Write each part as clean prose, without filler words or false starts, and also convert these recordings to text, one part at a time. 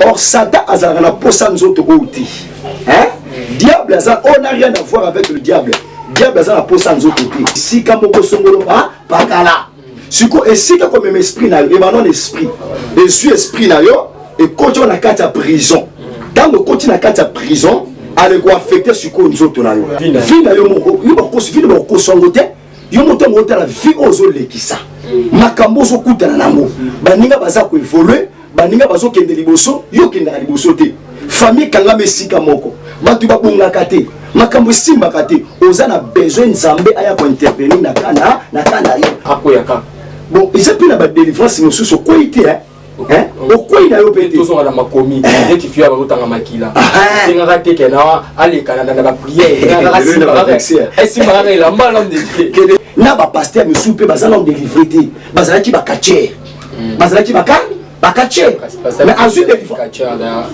Or Satan azalaka na posa nzoto oyo te, hein? Diable aza, on n'a rien à voir avec le diable. Diable aza na posa nzoto te. Esika moko songolo pa pakala. Siko esika komema esprit na yo, ebanda na esprit. Ezwi esprit na yo, ekoti na kati ya prison. Ntango ekoti na kati ya prison, ale koaffecte sikoyo nzoto na yo. Vie na yo moko, yo bakosi, vie na bakosi yango te. Yo moto yango otala vie oyo ozolekisa, makambo ozokutana nango, baninga baza koevolue, baninga bazokende liboso, yo okendaka liboso te. Famille ekangama esika moko, bato babongaka te, makambo esimbaka te. Oza na besoin Nzambe aya kointervenir na kana na kana yo. Akweyaka. Bon, eza mpe na badelivrance mosusu okwei te, hein? Hein? Okwei na yo mpe te. Tozonga na makomi neti fio bazotanga makila, esengaka te ke na aleka na bapriere, esimba kaka elamba l'homme de Dieu. Na bapaster mosusu mpe baza nano délivre te, bazalaki bacatcher, bazalaki baka bacatcher, mais azwi délivrance wana.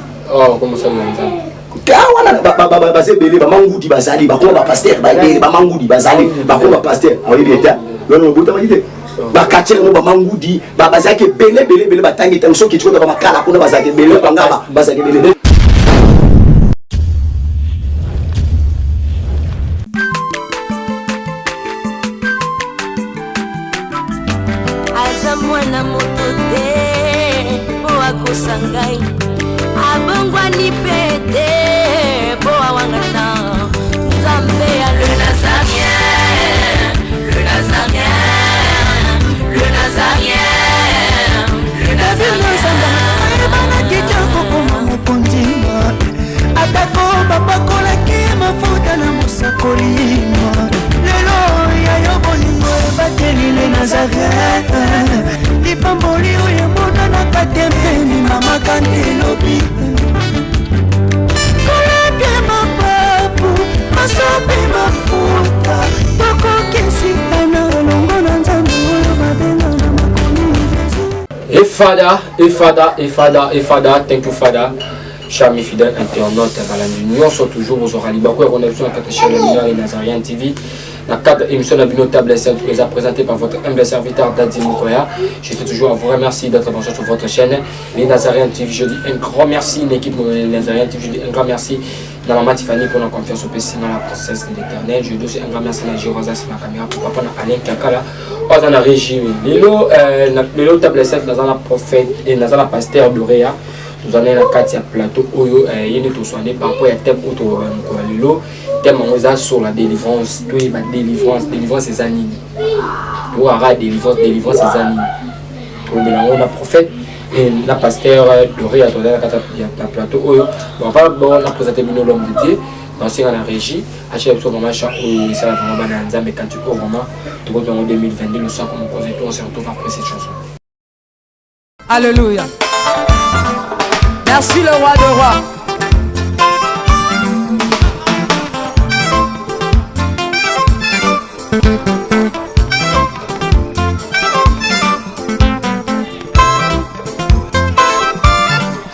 Baza ebele, bamangudi bazali, bakoma bapaster baebele, bamangudi bazali, bakoma bapaster. Aoyebi ete wana obotamaki te. Bacatcher yango, bamangudi bazalaki ebele ebele ebele. Batangi ntango soki tikota bamakala kuna, bazalaki ebele, bangaba bazalaki ebele. Aza mwana moto te mpo akosa ngai, abongwani mpe te mpo awangana Nzambe ya le Nazarien, le Nazarien, le Nazarien, le Nazarien. Ayebanaki te kokoma mokonzi, atako bapakolaki mafuta na mosakoli. Lelo ya yo bolingo ebateli le Nazaret, lipamboli oyo emonanaka te mpe mimamaka nte lobi. Kolapia mapapu, masopi mafuta, tokokisikana elongo na Nzambe oyo babenga na makomi Jésus. Et Father, et Father, et Father, et Father, thank you Father. Chers amis fidèles internautes, balandi nyonso toujours bozwaka libaku ya kona biso na kati ya chaîne ya bino ya Nazarien TV, na cadre émission na bino Table Sainte, eza présenté par votre humble serviteur Dadi Mokoya. Je tiens toujours à vous remercier d'être branché sur votre chaîne, les Nazarien TV. Je dis un grand merci, l'équipe les Nazarien TV. Je dis un grand merci na maman Tiffany pour la confiance au PC, la princesse de l'Éternel. Je dis aussi un grand merci à Girosa sur la caméra, pour papa na Alain Kakala, oyo na régime. Lelo, lelo Table Sainte, naza na prophète et naza na pasteur Dorea. Tozali na kati ya plateau oyo, ye nde toswane par rapport ya thème oyo toloba mokolo ya lelo. Thème yango eza sur la délivrance. Toyeba délivrance, délivrance eza nini? Tokaka délivrance, délivrance eza nini? Tolobela yango na prophète et na pasteur Dorea. Tozali na kati ya plateau oyo. Bon, avant bon na présente bino l'homme de Dieu, nasenga na régie atia biso vraiment chant oyo esala vraiment bana ya Nzambe, cantique oyo vraiment tokoti yango 2022, le sang comme mokonzi. Et puis on se retrouve après cette chanson. Alléluia. Merci le roi de rois.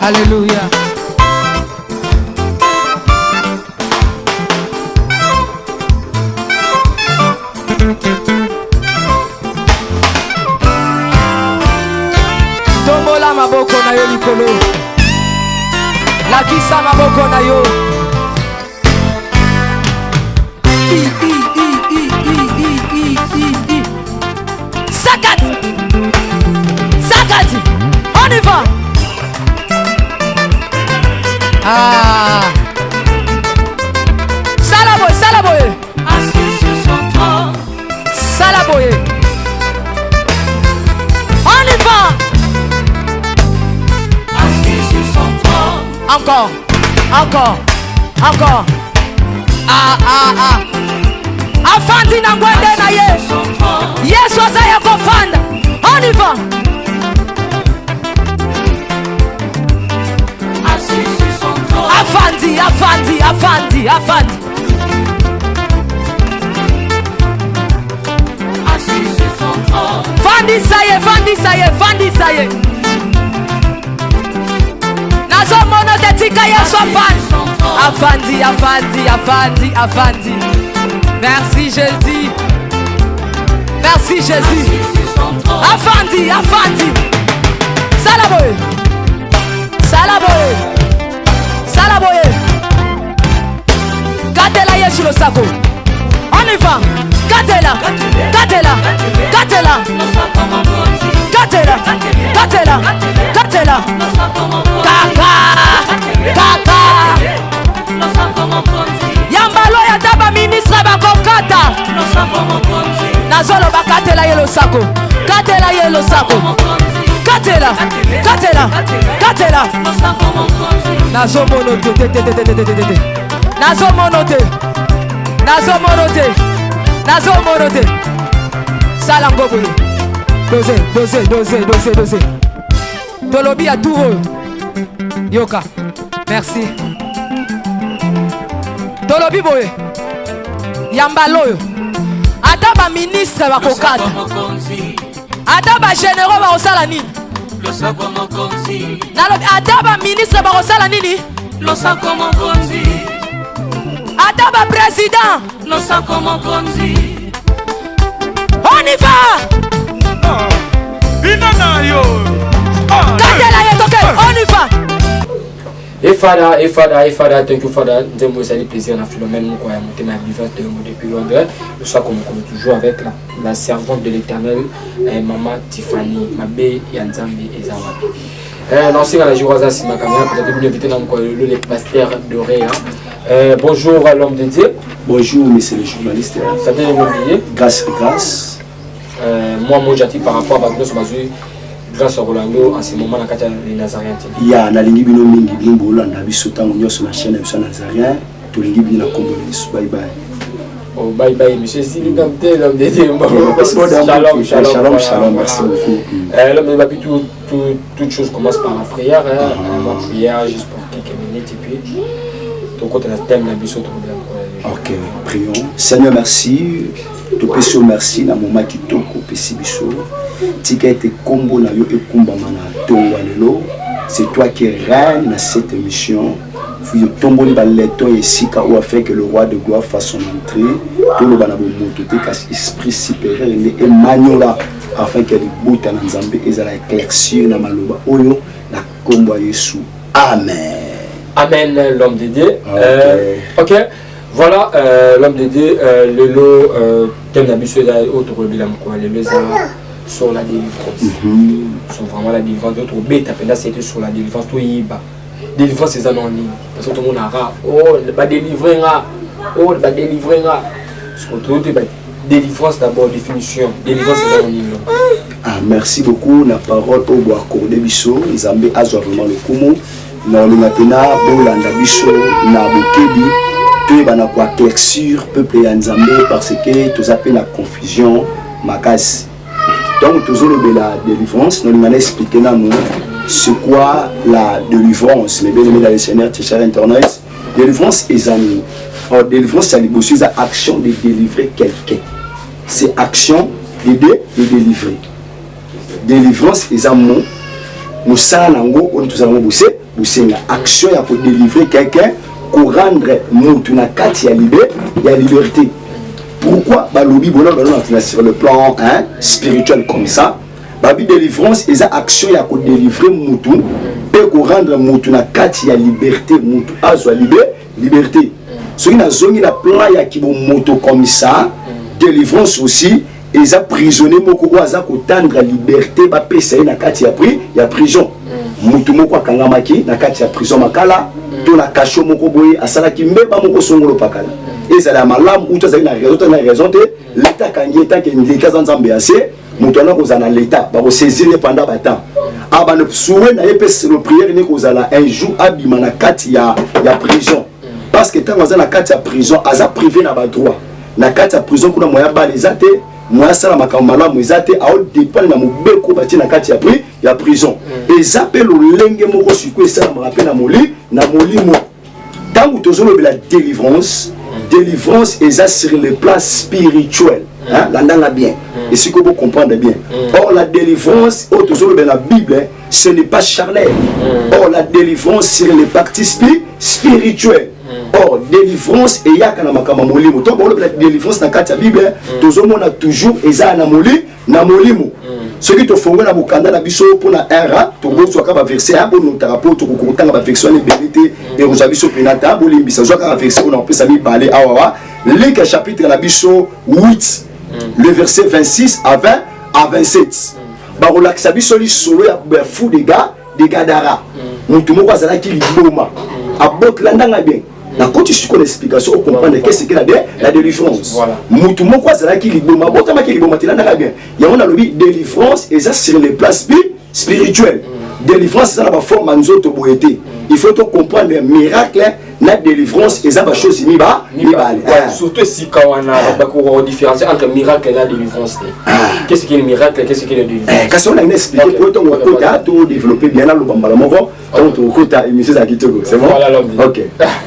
Alléluia. Tombola maboko na yo likolo, lakisa maboko na yo. I, i, i, i, i, i, i, i, i. Sakati, sakati, on y va. Ah. Sala boye, sala boye. Assis sur son trône. Sala boye. On y va. Assis sur son trône. Encore, encore, encore. Ah, ah, ah. Afandi na ngwende na ye. Assis sur son trône. Yesu aza ya kofanda. On y va. Assis sur son trône. Afandi, afandi, afandi, afandi. Assis sur son trône. Fandisa ye, fandisa ye, fandisa ye. Nazomona te, tika Yesu afandi. Afandi, afandi, afandi, afandi. Merci Jésus. Merci Jésus. Assis sur son trône. Afandi, afandi. Sala boye. Sala boye. Tobeta boye. Katela Yesu losako. On y va. Katela. Katela. Katela. Katela. Katela. Katela. Kaka. Kaka. Yambalo ya ta ba ministre bakokata. Nazoloba katela ye losako. Katela ye losako. Katela. Katela. Katela. Nazomono te te te te te te te te. Nazomono te. Nazomono te. Nazomono te. Sala ngo boye. Dose, dose, dose, dose, dose. Tolobi ya tour oyo. Yoka. Merci. Tolobi boye. Ya mbala oyo. Ata ba ministre bakokata. Ata ba généraux bakosala nini? Nalobi ata ba ministre bakosala nini? Losako mokonzi. Ata ba président. Losako mokonzi. On y va! Bina na yo. Katela ye toke, on y va! Efada, Efada, Efada, thank you Father. Nzembo ezali plaisir na Philomène moko ya motema ya Bivas de Yombo depuis Londres. Losako mokolo toujours avec la servante de l'Éternel, eh, Maman Tiffany. Mabe ya Nzambe eza wapi? Eh, naosenga na jour aza nsima caméra peut-être bino invité na mokolo lelo le pasteur Doré. Hein. Eh, bonjour à l'homme de Dieu. Bonjour monsieur le journaliste. Ça te oublié? Grâce, grâce. Euh, moi mojati par rapport à bato nyonso bazwi grâce ya Rolando en ce moment na kati ya les Nazaréens TV. Ya nalingi bino mingi bino bolanda biso ntango nyonso na chaîne na biso ya Nazarien tolingi bino na kombo na Yesu. Bye bye. Oh, bye bye, monsieur Sili Damte, l'homme de Dieu. Shalom, shalom, shalom, shalom, merci beaucoup. L'homme de Dieu, tout, tout, toute chose commence par la prière. Hein. On va prier juste pour quelques minutes et puis, donc, on a thème, la biso, Ok, prions. Seigneur, merci. topesi yo merci na moma kitoko opesi biso. Tika ete nkombo na yo ekumbama na ntongo ya lelo. C'est toi qui règne na cette émission. Tomboli baleton ya esika oyo afin que le roi de gloire fasse son entrée. Toloba na bomoto te kasi esprit supérieur nde emaniola afin que libota na Nzambe ezala éclaircir na maloba oyo na nkombo ya Yesu. Amen. Amen, l'homme de Dieu. Ok. Ok. Voilà, l'homme de Dieu, lelo thème na biso eza oyo tokolobela mokolo ya lelo eza sur la délivrance. Sur vraiment la délivrance, oyo tokobeta mpenza c'était sur la délivrance, toyeba délivrance eza nao nini, parce que tomonaka oh badélivre nga, oh badélivre nga, surtout te délivrance d'abord, définition délivrance eza nao nini? Ah, merci beaucoup na parole oyo boaccorde biso. Nzambe azwa vraiment lokumu. Na olinga mpena bolanda biso na bokebi, toyeba na koéclaircir peuple ya Nzambe parce que toza mpe na confusion makasi. Donc tozolobela délivrance, nalinga na expliquer nanu c'est quoi la délivrance. Mes bien-aimés dans le Seigneur, tes chers internautes, délivrance eza nini? Or, délivrance ya liboso eza action de délivrer quelqu'un. C'est action de délivrer. Délivrance eza mo mosala nango oyo tozala ngo bose bosenga action ya kodélivrer quelqu'un, korendre motu na kati ya libe ya liberté. Pourquoi balobi bona balona sur le plan, hein, spirituel comme ça? Babi délivrance eza action ya kodélivrer motu mpe korendre motu na kati ya liberté, motu azwa liberté. Soki nazongi na plan ya kibomoto comme ça, délivrance aussi eza prisonnier moko oyo aza kotendre liberté, bapesa ye na kati ya prison. Motu moko akangamaki na kati ya prison makala to na cachot moko boye, asalaki mbeba moko songolo pakala, ezala ya malamu utu azali na raison to na raison te, leta akangi ye. Tant que leta aza nzambe ya se, moto wana kozala na leta bakosaisir ye pendant batemps abana souhait na ye mpe prière ne kozala un jour abima na kati ya prison, parce que ntango aza na kati ya prison, aza privé na badroit na kati ya prison kuna. Moya bala eza te, moya asala makambo malamu eza te, aodépendre na mobeko batie na kati ya prison. Eza mpe lolenge moko sikoyo esalamaka mpe na molimo. Ntango tozolobela délivrance, délivrance eza sur le plan spirituel, hein? Landanga bien esika bocomprendre bien. Or, la délivrance oyo tozolobela na Bible, ce n'est pas charnel. Or, la délivrance sur les parties spirituelles. Or délivrance eyaka na makambo ya molimo. To bolobela délivrance na kati ya Bible, tozomona toujours eza na moli na molimo. Soki tofongola mokanda na biso mpona r, tokozwaka baverset ya bonotaka mpo tokokotanga baverset wana ebele te, ekozwa biso mpena ta. Bolimbisa, zwa kaka verset oyo na kopesa mibale awawa: Luc chapitre na biso 8, le verset 26 à 20 à 27. Bakolakisa biso lisolo ya fou de Gadara. Motu moko azalaki liboma, abotela ndanga bien. Nakoti sikoyo na explication, ocomprendre qu'est-ce que la délivrance. Motu moko azalaki liboma, abotamaki liboma te. Landanga bien, yango nalobi délivrance eza sur le plan spirituel. Délivrance eza na baforme ya nzoto boye te. Il faut to comprendre miracle na délivrance eza bachose mibale. Ouais, surtout esika wana bakoko différencier entre miracle na délivrance te. Qu'est-ce qui est le miracle, qu'est-ce qui est la délivrance? Kasi oyo nangi expliquer po ntongo okota to développer bien, naloba mbala moko ntango tokokota émission ezala kitoko. C'est bon? Voilà l'homme. Ok,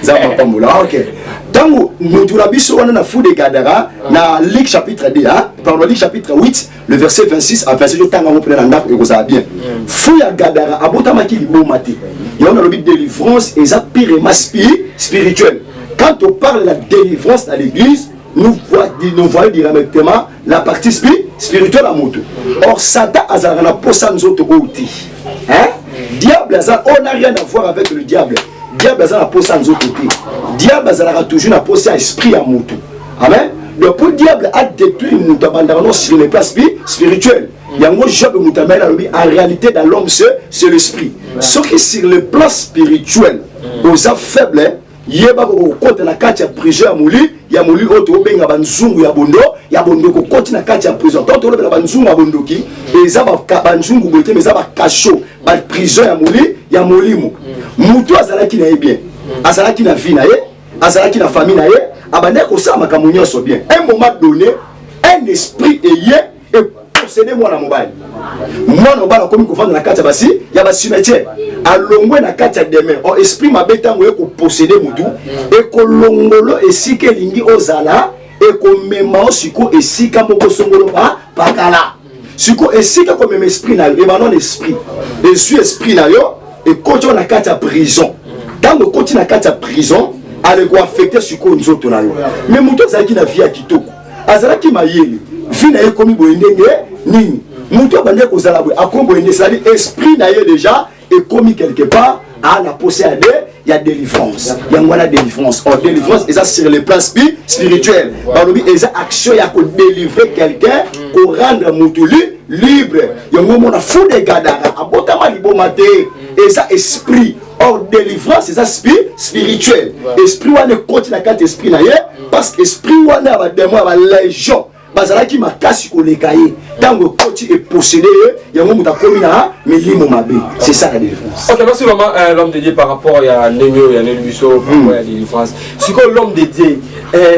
nzambe apambola. Ok, ntango motu na biso wana na fou de Gadara na Luc chapitre 2, hein? Pardon, Luc chapitre 8, le verset 26 à 27. Otanga yango mpena na ndako, ekozala bien. Fou ya Gadara abotamaki liboma te. Yango nalobi délivrance eza purement spirituel. Quand on parle de la délivrance à l'église, nous voyons directement la partie spirituelle ya moto. Or Satan azalaka na posa nzoto oyo te, hein? Diable aza, on n'a rien à voir avec le diable. Diable aza na posa nzoto te. Diable azalaka toujours na posa ya esprit ya moto. Amen. Donc pour diable adétruire moto, abandaka no sur le plan spirituel. Yango Job moto amayele alobi: en réalité, dans l'homme, c'est l'esprit. Soki sur le plan spirituel oza faible, yeba kokokota na kati ya prison ya moli oyo tobenga banzungu ya bondo ya bondoki. Okoti na kati ya prison to tolobela banzungu ya bondoki, eza banzungu boye te, mais eza bacachot, baprison ya moli ya molimo. Motu azalaki na ye bien, azalaki na vie na ye, azalaki na famille na ye, abandaki kosala makambo nyonso bien. Un moment donné, un esprit eye eposséder mwana mobali. Mwana mobali akomi kovanda na kati ya basi ya bacimetière, alongwe na kati ya demeure. Or esprit mabe, ntango ekoposséder mutu, ekolongolo esika elingi ozala, ekomema o siko esika moko songolo pakala. Siko esika komema esprit na yo, ebanda na esprit, ezwi esprit na yo, ekoti oyo na kati ya prison. Ntango ekoti na kati ya prison, ale koaffecter sikoyo nzoto na yo. Mais moto azalaki na vie ya kitoko, azalaki mayele, vie na ye ekomi boye ndenge nini? Moto abandaki kozala boye, akomi boye nde? C'est-à-dire esprit na ye déjà ekomi quelque part a na posa ya délivrance. Yango wana délivrance. Or délivrance eza sur le plan spirituel. Balobi eza action ya kodélivrer quelqu'un, korendre motu libre. Yango omona fou de Gadara abotama liboma te, eza esprit. Or délivrance eza spirituel. Esprit wana ekoti na kati esprit na ye, parce que esprit wana ya badémon, ya balégion, bazalaki makasi koleka ye. Ntango ekoti, eposséder ye, yango moto akomi na milimo mabe. C'est ça la délivrance. Ok, merci vraiment, l'homme de Dieu, par rapport ya ndenge oyo yaneli biso par rapport ya délivrance. Sikoyo, l'homme de Dieu,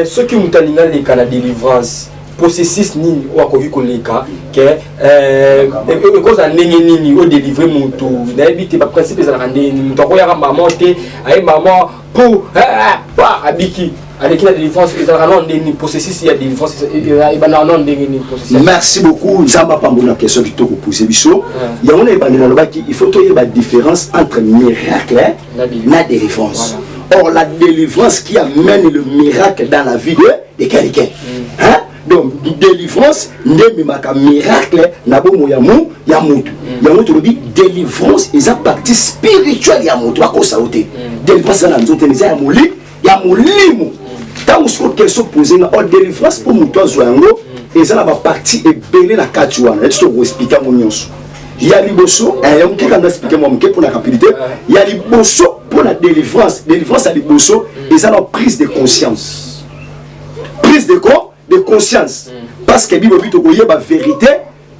soki moto alingi aleka na délivrance, processus nini oyo akoki koleka ke ekozala ndenge nini odélivre motu? Nayebi te, baprincipe ezalaka ndenge nini? Moto akoyaka mama te, aye mama pour abiki, aleki na délivrance, ezalaka nano ndenge nini? Processus ya délivrance ebandaka nano ndenge nini, processus? Merci beaucoup, Nzambe apambola. Question kitoko pose biso. Yango na ebandeli nalobaki il faut toyeba différence entre miracle na délivrance. Or la délivrance qui amène le miracle dans la vie de quelqu'un, hein? Donc délivrance nde ememaka miracle na bomoi ya motu. Yango tolobi délivrance eza partie spirituelle ya motu. Bakosa yo te, délivrance eza na nzoto, eza ya molimo. Ntango sikoyo question pose nga, or délivrance, mpo moto azwa yango, eza na bapartie ebele na kati wana. Yati tokoexpliquer yango nyonso. Ya liboso, ya moke kanda, expliquer mwa moke mpona rapidité. Ya liboso mpona délivrance, délivrance ya liboso eza na prise de conscience. Prise de conscience, parce que Bible tokoyeba vérité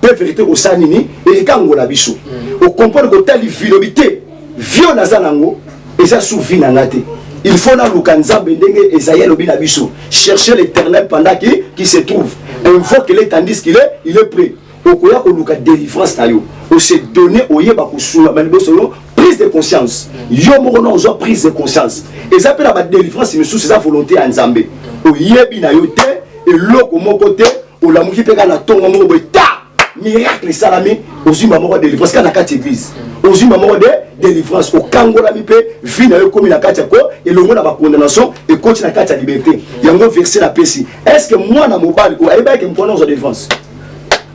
mpe vérité kosala nini? Ekangola biso. Ocomprendre, kotali vilobi te, vie oyo naza nango eza sous vie na nga te, il faut naluka Nzambe. Ndenge Esaïe alobi na biso: chercher l'Éternel pendant qui se trouve, invoque-le tandis qu'il est il est prêt. Okoya koluka délivrance na yo, ose donner, oyeba kosunga liboso yo. Prise de conscience, yo moko na ozwa prise de conscience. Eza mpe na badélivrance misusu eza volonté ya Nzambe. Oyebi na yo te eloko moko te, olamuki mpe kaka na ntongo moko boye, ta miracle esalami, ozwi moko ya délivrance kaka na kati église. Ozwi moko de délivrance, okangolami mpe vie na yo ekomi na kati ya ko elongo na bacondamnation, ekoti na kati ya liberté. Yango verset napesi. Est ce que mwana mobali oyo ayebaki mokona ozwa délivrance?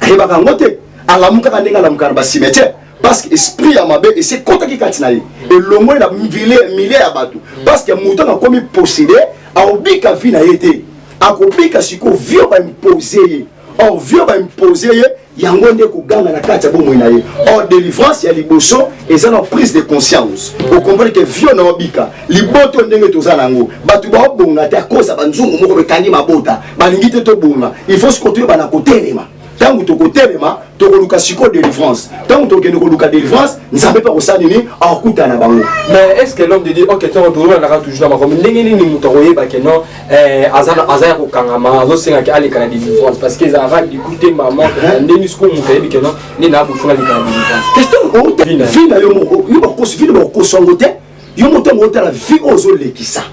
Ayebaka yango te. Alamukaka ndenge alamukaka na bacimetière, parce que esprit ya mabe esi ekotaki kati na ye, elongoli na milie ya bato. Parce que moto akomi possédé, aobika vie na ye te, akobika sikoyo vie oyo baimpose ye. Or vie oyo baimpose ye, yango nde koganga na kati ya bomoi na ye. Or délivrance ya liboso eza na prise de conscience. Ocomprendre que vie na obika liboto ndenge toza nango, bato baobonga te akoza banzungu moko bekangi mabota, balingi te tobonga. Il faut sikoyo toyeba na kotelema. Ntango tokotelema, tokoluka sikoyo délivrance. Ntango tokende koluka délivrance, Nzambe mpe akosala nini? Akokutana na bango. Mais est ce que l'homme de Dieu, ok, ntango tozolandaka toujours na makambo, ndenge nini moto akoyeba ke non, aza ya kokangama, azosengaki aleka na délivrance? Parce que ezalaka liku te, mama. Ndenge sikoyo moto ayebi ke non, nde na bofunga aleka na délivrance? Question, vie na yo moko, yo bakosi vie na bakokosa yango te. Yo moto yango otala vie oyo ozolekisa,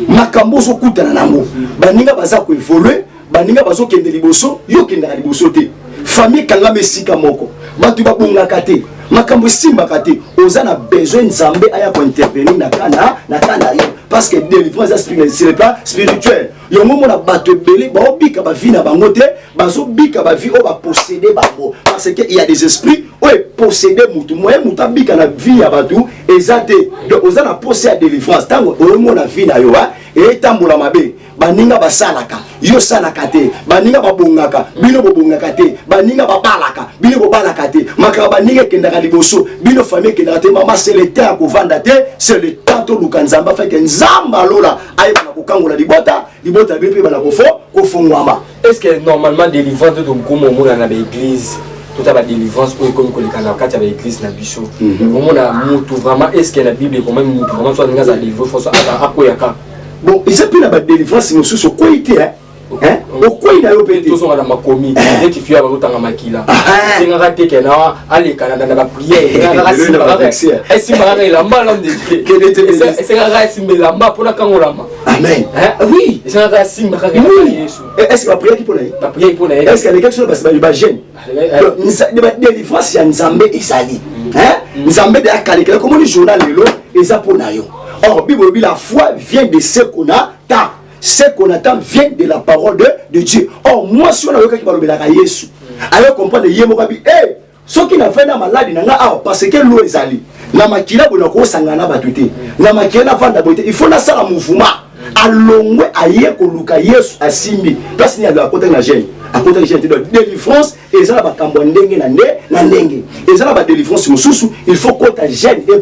makambo ozokutana nango, baninga baza koévoluer, baninga bazokende liboso, yo okendaka liboso te. Famille ekangama esika moko, bato babongaka te, makambo esimbaka te. Oza na besoin Nzambe aya kointervenir na ka na yo, parce que délivrance eza sur le plan spirituel. Yango mona bato ebele baobika bavie na bango te, bazobika bavie oyo bapossédé bango, parce que il y a des esprits oyo epossédé mutu. Moye mutu abika na vie ya bato eza te. Donc oza na posa ya délivrance. Ntango oyomona vie na yo etambola mabe, baninga basalaka, yo salaka te, baninga babongaka, bino bobongaka te, baninga babalaka, bino bobalaka te, makambo baninga ekendaka liboso, bino famille ekendaka te, mama, c'est le temps ya kovanda te. C'est le temps toluka Nzambe afin Nzambe alola ayebana kokangola libota, libota bino mpe ebana kofo kofongwama. Est ce que normalement délivrance to tokoma omona na baéglise, tota badélivrance oyo ekomi koleka na kati ya baéglise na biso, omona mutu vraiment, est ce que na Bible ekomami mutu vraiment so alingi aza délivre, faut akweyaka? Bon, eza mpe na badélivrance mosusu okwei te, okwei na yo mpe te. Tozonga na makomi, neti fille bazotanga makila, esengaka te ke na aleka na baprière, esimba kaka elamba. Esengaka esimba elamba mpona kangolama. Amen, oui. Esengaka asimba kaka elamba Yesu. Est ce que bapriaki mpo na ye? Bapriaki mpo na ye. Est ce que alekaki so na bagene? Délivrance ya Nzambe ezali Nzambe de akalekela. Komoni journal lelo eza mpo na yo. Or Bible elobi: la foi vient de ce qu'on attend, ce qu'on attend vient de la parole de Dieu. Or mwasi wana ayokaki balobelaka Yesu, ayo comprendre ye moko abi e soki nafai na maladi na nga awa, parce que lo ezali na makila boye, nakosangana na bato te, na makila navanda boye te, il faut nasala mouvement. Alongwe, aye koluka Yesu, asimbi place nini? Akotaki na jeûne, akotaki jeûne te. Donc délivrance eza na makambo ya ndenge na nde na ndenge. Eza na badélivrance mosusu, il faut kota jeûne et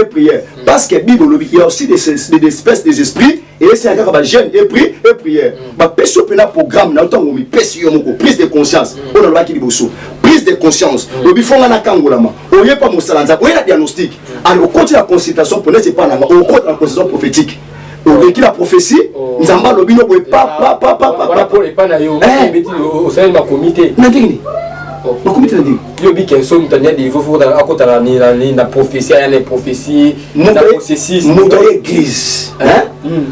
prière, parce que Bible olobi il y a aussi des espèces des esprits esengaka kaka bajeûne et prière. Bapesi yo mpena programme na yo. Ntango mipesi yo moko prise de conscience oyo nalobaki liboso, prise de conscience, lobi fonga nakangolama, oyepa mosala Nzambe, oye na diagnostic, alors okoti na consultation. Po neti epa nanga, okota na consultation prophétique, oleki na prophétie, Nzambe alobi no boye. Epa na yo osali makomi te. Na ndenge nini makomi te? Na ndenge Yo bikenso moto ania délivre, faut akota na prophétie, aya na prophétie na processus. Moto aye église,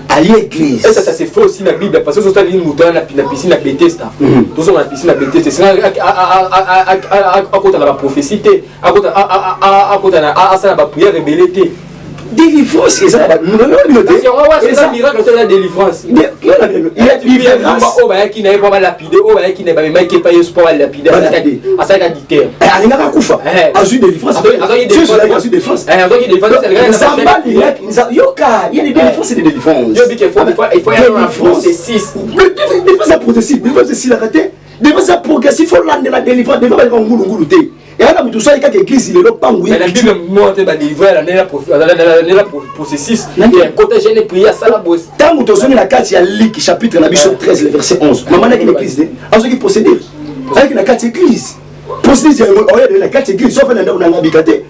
aye église. Et ça se fait aussi na Bible, parce que sotali moto aya na piscine na Bethesda, tozonga na piscine na Bethesda, esenga akota na baprophétie te, akota na asala baprière ebele te. Délivrance eza na bino te. Eza miracle te, eza délivrance. Oyo bayaki na ye mpo balapide, oyo bayaki na ye, bamemaki epai Yesu mpo balapide, asalaki adultère. Alingaka kufa, azwi délivrance, azwi délivrance. Nzambe alingaki yoka ye. Délivrance, c'est des délivrances. Il faut y avoir un processus. Délivrance ya processus, délivrance esilaka te. Délivrance ya progressif, faut landela délivrance. Délivrance baleka ngulungulu te. Eya na moto osali kaka église lelo pangu. Na Bible mo te badélivre alandela processus, kota jeûne, prière, asala boye. Ntango tozongi na kati ya Luc chapitre na biso 13, le verset 11, mama naki na église te, azoki procédure, ayaki na kati église, procédure yango oyadele na kati église. So afandi na ndako nanga bika te,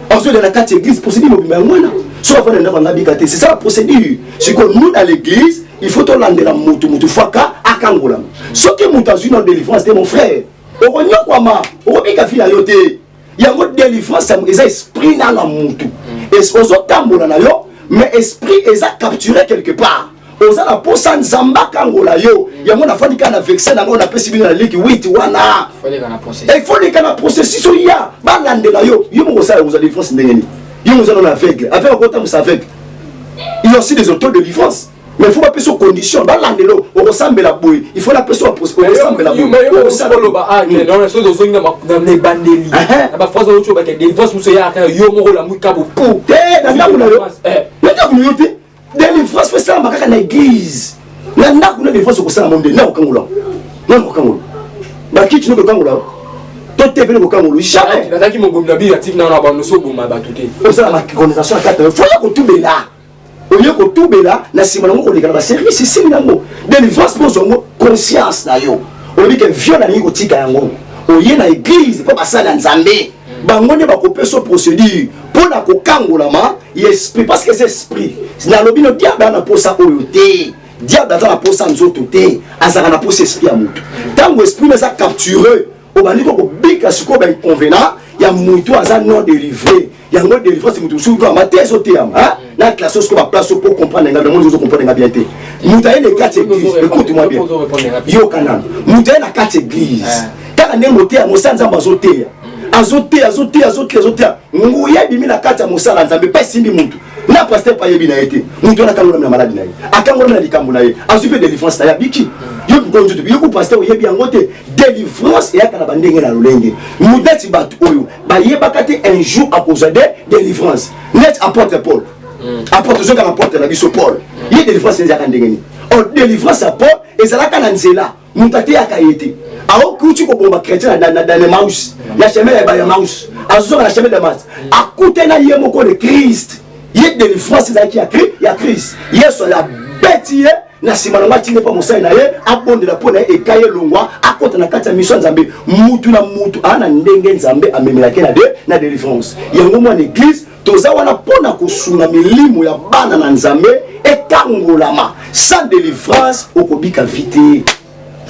azoyela na kati église, procédure mobimba yango wana. So afandi na ndako anga bika te, c'est ça la procédure. Sikoyo nous, dans l'église, il faut tolandela motu, motu faka akangolama. Soki moto azwi na délivrance te, mon frère, okonyokwama, okobika vie na yo te. Yango délivrance eza esprit na mutu ozotambola na yo, mais esprit eza capturé quelque part. Oza na posa Nzambe akangola yo. Yango nafandi kaka na vexe nango, napesi bino na liki 8 wana. Efoleka na processus oya balandela yo. Yo moko osala kozwa délivrance ndenge nini? Yo moza nano aveugle, aveugle akotambusa aveugle. Il y a aussi des autodélivrances, mais il faut bapesa condition, balandela, okosambela boye, il faut napesa okosambela. Boyeoloba soki ozongi na ebandeli na baphrase oyo bake délivrance mosusu eyaka yo moko olamuka bopu. Te, na ndako na yo, na ndako na yo te. Délivrance faut esalama kaka na église. Na ndako na délivrance okosalama nde na kokangola, na kokangola bakiti, no kokangola to te pene kokangola jamais. Nazalaki mobomi na bino, atiki nano bando so oboma bato te. Osala makonisation ya kati na yo, foya kotubela, oye kotubela na nsima nango koleka na baservice esili nango. Délivrance mpo ozwa yango, conscience na yo olobi ke viol alingi kotika yango, oye na église mpo basala ya Nzambe, bango nde bakopesa procédure mpo na kokangolama ya esprit, parce que eza esprit. Nalobi no, diable aza na posa oyo te. Diable aza na posa nzoto te, azalaka na posa esprit ya motu. Ntango esprit no eza capturé, obandi ko kobika sikoyo bainconvénient ya motu aza non délivré. Yango délivrance, motu mosusu kama te, ezoteyama na classe sikoyo baplace po comprendre nga. Namoni ozo comprendre nga bien te. Moto aye na kati église, écoute moi bien, yoka nano. Moto aye na kati église, kaka ndenge moteya mosala Nzambe azoteya, azoteya, azoteya, azoteya, azoteya, nguya ebimi na kati ya mosala Nzambe mpe esimbi mutu na pasteur mpe ayebi na ye te. Mutu wana akangolami na maladi na ye, akangolami na likambo na ye, azwi mpe délivrance na ye, abiki. Yo moko nzoto yo ku pasteur oyebi yango te. Délivrance eyaka na bandenge na lolenge. Neti bato oyo bayebaka te un jour akozwa de délivrance, neti apôtre Paul. Apôtre ozoka na apôtre na biso Paul, ye délivrance ezalaka ndenge nini? O délivrance ya Paul ezalaka na nzela, moto ateyaka ye te. Aokuti kobomba chrétien na Emmaüs, na chemin ya Emmaüs, azozonga na chemin Damas, akutena ye moko le Christ. Ye délivrance ezalaki ya Christ. Yesu abeti ye na nsima nango, atindi mpo mosali na ye abondela mpo na ye, ekai elongwa, akota na kati ya mission ya Nzambe. Mutu na mutu aa na ndenge Nzambe amemelaki na de na délivrance. Yango mwana église, toza wana mpo na kosunga milimo ya bana na Nzambe ekangolama. Sans délivrance okobika vie te,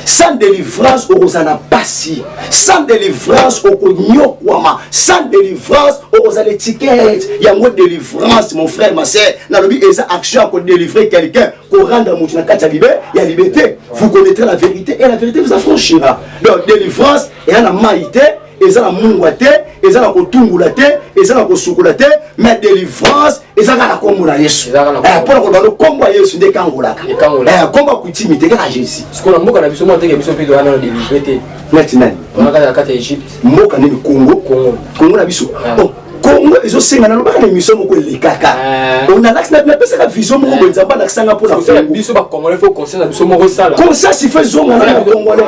sans délivrance okozala na pasi, sans délivrance okonyokwama, sans délivrance okozala étiquette. Yango délivrance, mon frère, ma sœur, nalobi eza action ya kodélivrer quelqu'un, korendre motu na kati ya libe ya liberté. Vous connaîtrez la vérité et la vérité vous affranchira. Donc délivrance eya na mai te, eza na mungwa te, eza na kotungula te, eza na kosukola te, mais délivrance eza kaka na nkombo na Yesu. Mpona koloba no, nkombo ya Yesu nde ekangolaka, nkombo ya kutimi te, kaka Jésus. Sikoyo na mboka na biso, mwa teke biso mpe towana na délivre te. Neti nani? Wana kaka na kati ya Egypte. Mboka nini? Congo? Congo. Congo na biso, Congo ezosenga, nalobaka na émission moko elekaka, napesaka vision moko boye, Nzambe alakisanga mpona biso bacongolais, faut conscience na biso moko esala. Conscience il faut ezonga nano bacongolais,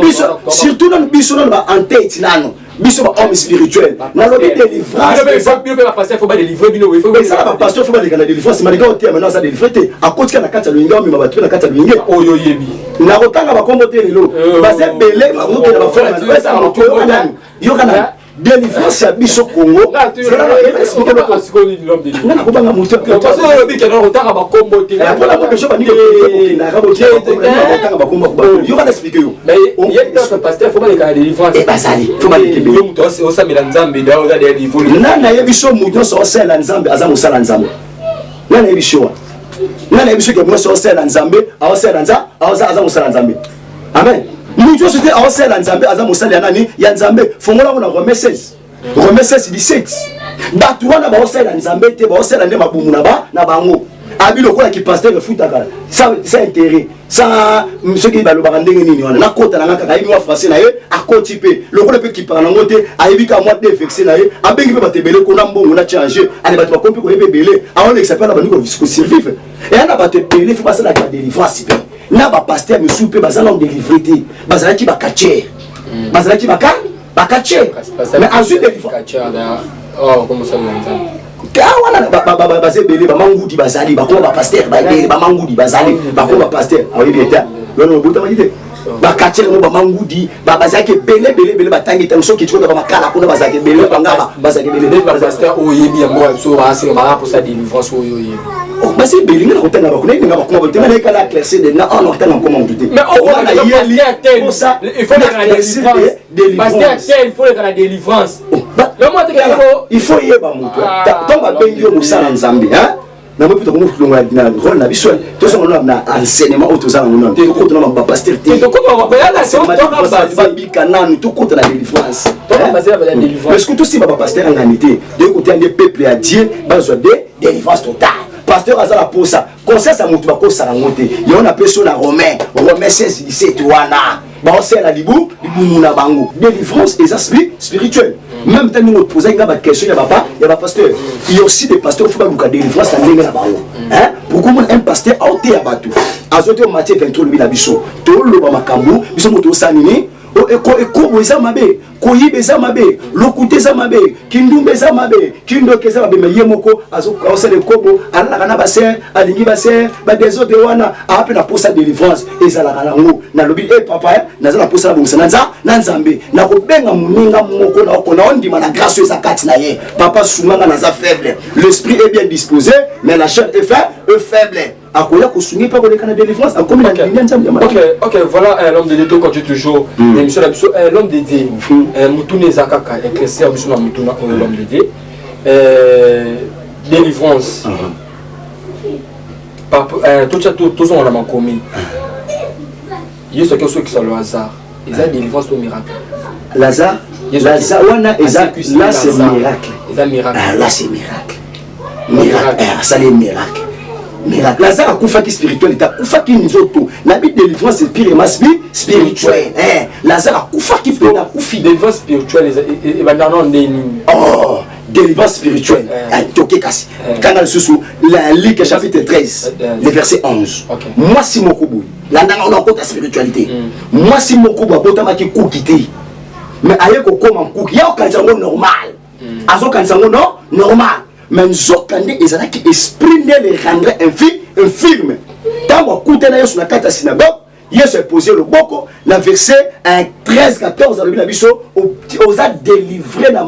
biso surtout nano, biso nano ba en tête nano, biso bahomme spirituel. Nalobi délivrance ezala, bapasteur faut baleka na délivrance. Malika oteya maintenant aza délivre te, akotika na kati ya loyenge, amema bato mpe na kati ya loyenge. Oyo oyebi. Nakotanga bakombo te lelo, baza ebele, bakokende baforme. Yoka nani, délivrance ya biso Congo, nga nakobanga moto. Otanga bakombo te. Mpona ngo deja baningi kokendaka, botanga bakombo. Yoka na explique yo. Pasteur faut baleka na délivrance. Bazali, faut baleka ebele. Moto osamela Nzambe, oza délivre. Nani nayebi so moto nyonso osalela Nzambe aza mosala Nzambe? Nani nayebi so wana? Nani nayebi soki nyonso osalela Nzambe aosalela Nzambe, aza mosala Nzambe? Amen. Moto nyonso te aosalela Nzambe aza mosali ya nani? Ya Nzambe. Fongola ngo na Romain 16, Romain 16 17. Bato wana baosalela Nzambe te, baosalela nde mabumu na bango. Abi lokola kipasteur efutaka sans intérêt, sans soki balobaka ndenge nini wana, nakota na nga kaka. Ayebi mwa français na ye, akoti mpe lokola mpe kipaka nango te, ayebi kaka mwa defexe na ye, abengi mpe bato ebele kona mbongo na change ale, bato bakomi mpe koyeba ebele, aolekisa mpe na bandi kosurvivre. Eya na bato ebele faut basalaka délivrance mpe na bapasteur misusu mpe baza nano délivré te, bazalaki bacatcheur, bazalaki bacatcheur, mais azwi délivrance. Wana baza ebele, bamangudi bazali, bakoma bapasteur baebele, bamangudi bazali, bakoma bapasteur. Aoyebi ete wana obotamaki te, bacatcheur yango, bamangudi bazalaki ebele ebele ebele. Batangi ntango soki tikota bamakala kuna, bazalaki ebele, bangaba bazalaki ebele. Bapasteur oyo oyebi yango, biso basenga baka mposa délivrance oyo oyebi. Basi ebele, nga na kotanga bakuna yeninga bakoma bote, nga nayekala éclaircir de na ana kotanga nkoma motu te. Il faut leka na délivrance. Il faut yeba moto ntango babengi yo mosala Nzambe. Na mpe tokomi kolongola na role na biso, tozonga na enseignement oyo toza nango nano, tokota na bapasteur te, babika nanu, tokota na délivrance. Parce que tosimba bapasteur angani te, toyei koteya nde peuple ya Dieu bazwa de délivrance totale. Pasteur aza na posa conscience ya moto, bakosaka yango te. Yango napesi oyo na Romain 16 17 wana, baosala libu libumu na bango. Délivrance eza spirituel. Même temps ndenge opozaki nga baquestion ya bapasteur, il y a aussi des pasteurs, faut baluka délivrance na ndenge na bango. Pourquoi mona un pasteur aoteya bato, azote Matthieu 23, lobi na biso toloba makambo biso moto osala nini? Ekobo eza mabe, koyiba eza mabe, lokuta eza mabe, kindumba eza mabe, kindoki eza mabe. Mais ye moko azosala ekobo, alalaka na basœur, alingi basœur, badésordre wana, aa mpe na posa délivrance ezalaka nango. Nalobi e papa, naza na posa nabongisa na Nzambe, nakobenga moninga moko naondima na grâce oyo eza kati na ye. Papa, sunganga, naza faible, l'esprit est bien disposé mais la chair est faible. Akoya kosungi mpe akoleka na délivrance, akomi na ligne ya Nzambe ya malamu. Ok, voilà, l'homme de Dieu, continue toujours l'émission na biso. L'homme de Dieu, mutuna eza kaka éclaircir biso na mutuna oyo, l'homme de Dieu. Délivrance, totya tozonga na makomi, Yesu aki osokisa Lazare, eza délivrance to miracle? Lazare, Lazare wana eza, là c'est miracle. Eza miracle. Ah, là c'est miracle, miracle, asali miracle, miracle. Lazare akufaki spirituel te, akufaki nzoto. Nabi délivrance purement spirituel. Lazare akufaki mpe akufi. Délivrance spirituelle ebandaka nano nde nini? Oh, délivrance spirituelle, toke kasi kanga lisusu la Luc chapitre 13, le verset 11. Mwasi moko boye, landanga ona okota spiritualité, mwasi moko boye abotamaki kuki te, mais aye kokóma nkuki ya okanisa yango normal, azokanisa yango no normal, mais nzoka nde ezalaki esprit nde le rendrait infirme. Ntango akutana Yesu na kati ya synagogue, Yesu epose loboko na verset 13 14, alobi na biso: oza délivré na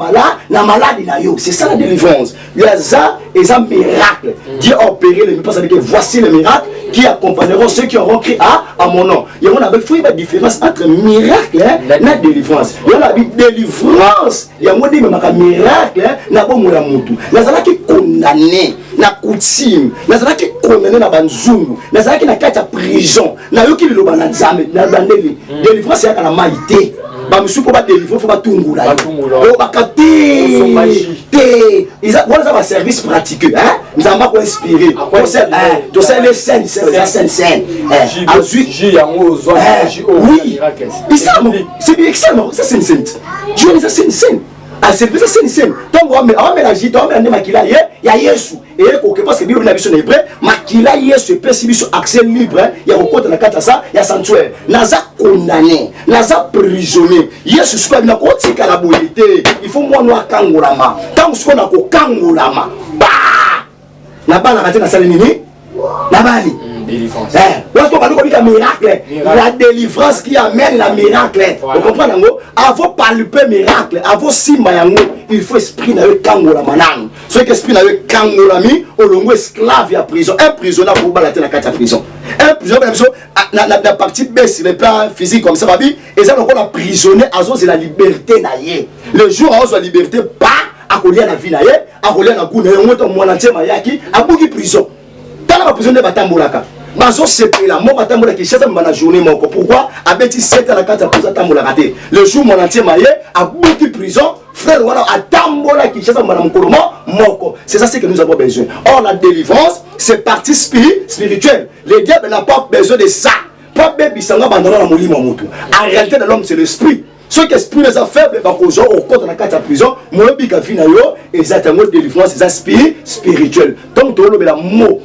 maladi na yo. C'est ça la délivrance. Yaza eza miracle. Dieu a opéré le miracle que voici le miracle qui accompagneront ceux qui auront cru à mon nom. Yango na faut yeba différence entre miracle na délivrance. Yango na bi délivrance, yango nde ememaka miracle na bomoi ya motu. Nazalaki condamné na coutume, nazalaki condamné na banzungu, nazalaki na kati ya prison, nayoki liloba na Nzambe na bandeli. Délivrance eyaka na mai te. Bamisusu mpo badélivre, faut batungula yo, baka te te. Wana eza baservice pratique. Nzambe akoinspire, tosali scène, eza scène, scène azwi. Oui, c'est excellent, ça c'est une scène, jeune, eza scène, scène aservice, scène, scène. Ntango awamela jus, awamela nde makila ye ya Yesu eye koke, parce que Bible na biso na Hébreu, makila Yesu epesi biso accès libre ya kokota na kati ya sa ya sanctuaire. Naza condamné, naza prisonnier. Yesu sikoyo abina kotikala boye te, il faut mwana akangolama. Ntango sikoyo nakokangolama, ba nabalaka te, nasali nini? Nabali. Wana to bandi kobika miracle, la délivrance qui amène la miracle. Ocomprendre yango? Avant palper miracle, avant simba yango, il faut esprit na yo ekangolama nanu. Soki esprit na yo ekangolami, olongo esclave ya prison. Un prisonnier akobala te na kati ya prison. Un prisonnier na biso na partie B, sur le plan physique comme ça, babi eza lokola prisonnier azozela liberté na ye. Le jour azozwa liberté, pa akolia na vie na ye, akolia na goût na ye. Yango to mwana ntiema ayaki, abuki prison. Tala baprison nde batambolaka, bazosepela. Moko atambolaka Kinshasa mba na journée moko. Pourquoi? Abeti 7 na kati ya prison, atambolaka te. Le jour mwana ntiema ye abuki prison, frère wana atambola Kinshasa mba na mokolo moko. C'est ça ce que nous avons besoin. Or la délivrance, c'est partie spirituelle. Le diable n'a pas besoin de ça po abebisanga bandana na molimo ya motu. En réalité de l'homme, c'est l'esprit. Soki esprit eza faible, bakozwa okota na kati ya prison, moyebika vie na yo eza tango. Délivrance eza spirituel. Ntango toolobela mot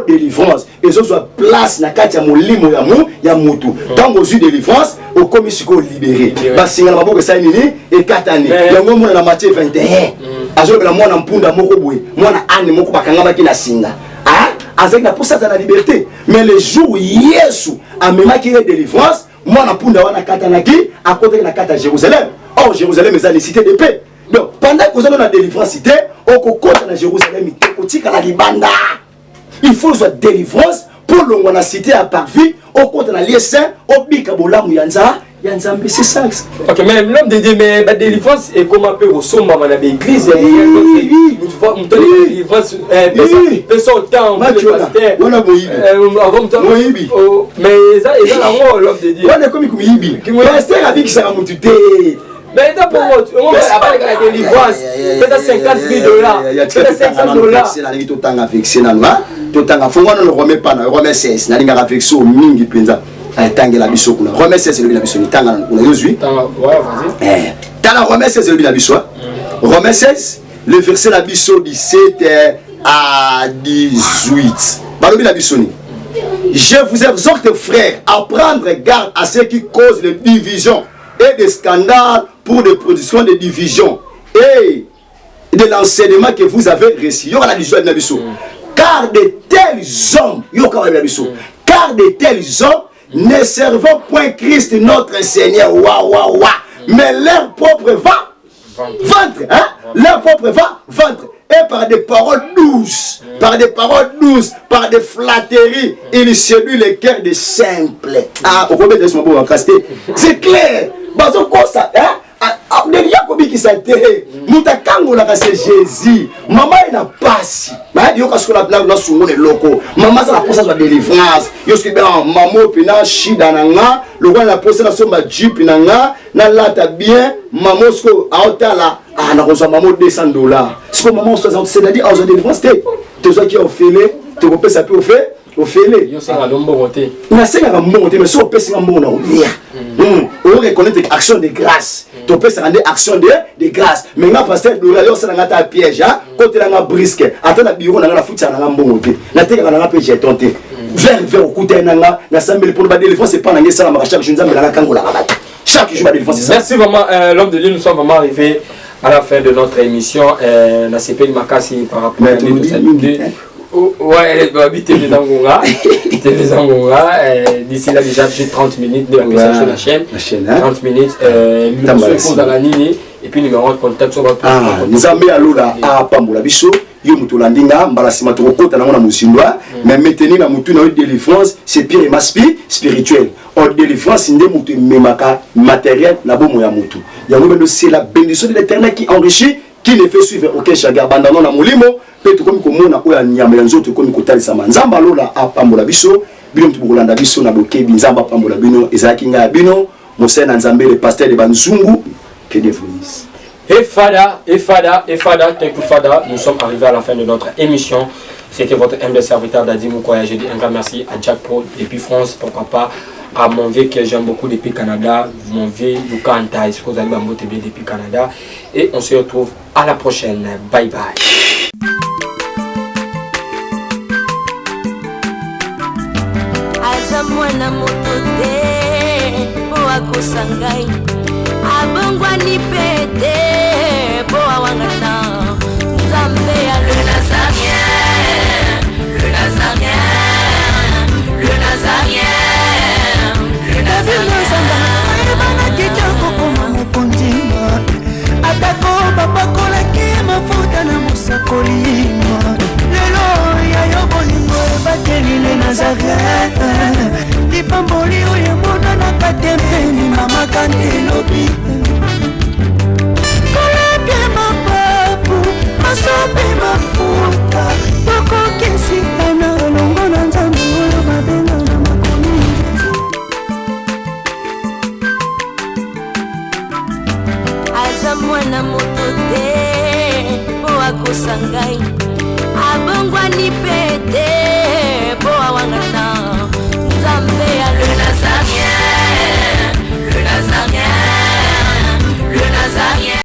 délivrance, ezozwa place na kati ya molimo ya motu. Ntango ozwi délivrance, okomi sikoyo libéré, basinga na maboko esali nini? Ekatani. Yango mona na Matthieu 21, azolobela mwana mpunda moko boye, mwana ane moko bakangamaki na singa, azalaki na mposa aza na liberté. Mais le jour Yesu amemaki ye délivrance, mwana mpunda wana akatanaki, akotaki na kati ya Jérusalem. Or Jérusalem eza le cité de paix. Donc pendant kozala na délivrance te, okokota na Jérusalem te, kotikala libanda. Il faut ozwa délivrance mpo longwa na cité ya parvis, okota na lieu saint, obika bolamu ya Ya Nzambe, c'est ça. Ok, mais l'homme de Dieu, mais la délivrance est comment peut kosombama na baeglise? Moto délivrance pesa temps wana moyibi. Moyibi. Mais eza nango, l'homme de Dieu. Wana ekomi komiyibi. Pasteur abikisaka motu te. Mais eza bongo, abaleka na délivrance, pesa 50 000 $, pesa 500 $. Nalingi totanga verset nanu, totanga fongo nano Romains pana, Romains 16. Nalingaka verset oyo mingi mpenza. Etangela biso kuna Romains 16, elobi na biso nitanga nanu kuna, yozwi. Tala Romains 16, elobi na biso, Romains 16, le verset na biso 17 à 18, balobi na biso nini? Je vous exhorte, frères, à prendre garde à ce qui cause les divisions et des scandales pour des productions de divisions et de l'enseignement que vous avez reçu. Yoka la vision na biso. Car de tels hommes, yoka la biso. Car de tels hommes ne servant point Christ notre Seigneur, wa wa wa, mais leur propre va ventre, hein? Leur propre va ventre. Et par des paroles douces, par des paroles douces, par des flatteries, il séduit les cœurs des simples. Ah, c'est clair. Bazokosa, hein? Ndenge ya kobikisa te, moto akangolaka se Jésus. Mama ye na pasi mayadi, yoka sikoyo nasungo na eloko. Mama aza na posa azwa délivrance. Yo soki bena mama oyo mpena shida na nga, lokola na posa nasomba jeep na nga, nalata bien. Mama sikoyo aotala, ah, nakozwa mama 200 $. Sikoyo mama, c'est-à-dire azwa délivrance te. Tozwaki ofele, tokopesa mpe ofe ofele. Nasengaka mbongo te, mais soki opesinga mbongo na kolia, oreconnaître action de grâce. Topesaka nde action de grâce. Mais nga pasteur Dora, yo osalanga ata piège, kotelanga brisque ata na bureau na nga, nafutisaka nanga mbongo te, natekaka nanga mpe jeton te. Vers vers okutani nanga, nasambeli mpona badélivrance epa nanga esalamaka chaque jour. Nzambe nanga kangolaka bato chaque jour, badélivrance. Merci vraiment, l'homme de Dieu. Nous sommes vraiment arrivés à la fin de notre émission. Nasepeli makasi par rapport à. Ouais, babi TV Zangonga. TV Zangonga. D'ici là, déjà, j'ai 30 minutes de la ouais, sur la chaîne. La chaîne, hein? 30 minutes. Le la nini et puis numéro de contact sur votre. Ah, Nzambe alola apambola biso. Yo moto olandi nga, mbala nsima tokokota nango na mozindo. Mais maintenir na motu na yo, délivrance c'est purement spirituel. Or délivrance nde moto ememaka matériel na bomoi ya motu. Yango bendo, c'est la bénédiction de l'Éternel qui enrichit, qui ne fait suivre aucun chagrin. Bandano na molimo mpe tokomi komona oyo ya nyama ya nzoto ekomi kotalisama. Nzambe alola apambola biso, bino moto bokolanda biso na bokebi. Nzambe apambola bino. Ezalaki ngai ya bino, mosali na Nzambe, le pasteur de Banzungu. Que Dieu vous bénisse. Et Fada, et Fada, et Fada, thank you Fada. Nous sommes arrivés à la fin de notre émission. C'était votre humble serviteur Dadi Moukoya. Je dis un grand merci à Jack Paul depuis France, pourquoi pas à mon vieux que j'aime beaucoup depuis Canada, mon vieux Luka Antaï, depuis Canada. Et on se retrouve à la prochaine. Bye bye. Aza mwana moto te mpo akosa ngai, abongwani mpe te mpo awangana. Nzambe ya le Nazaréen, le Nazaréen, le Nazaréen, le Nazaréen. Ayebanaki te kokoma mokonzi, atako bapakolaki mafuta na mosakoli. Lelo ya yo bolingo ebateli le Nazaret, lipamboli oyo emonanaka te mpeni mama kante elobi kolapie mapapu masopi mafuta tokokesika na elongo na Nzambe oyo babenga na makomi. Aza mwana moto te mpo akosa ngai, abongwani.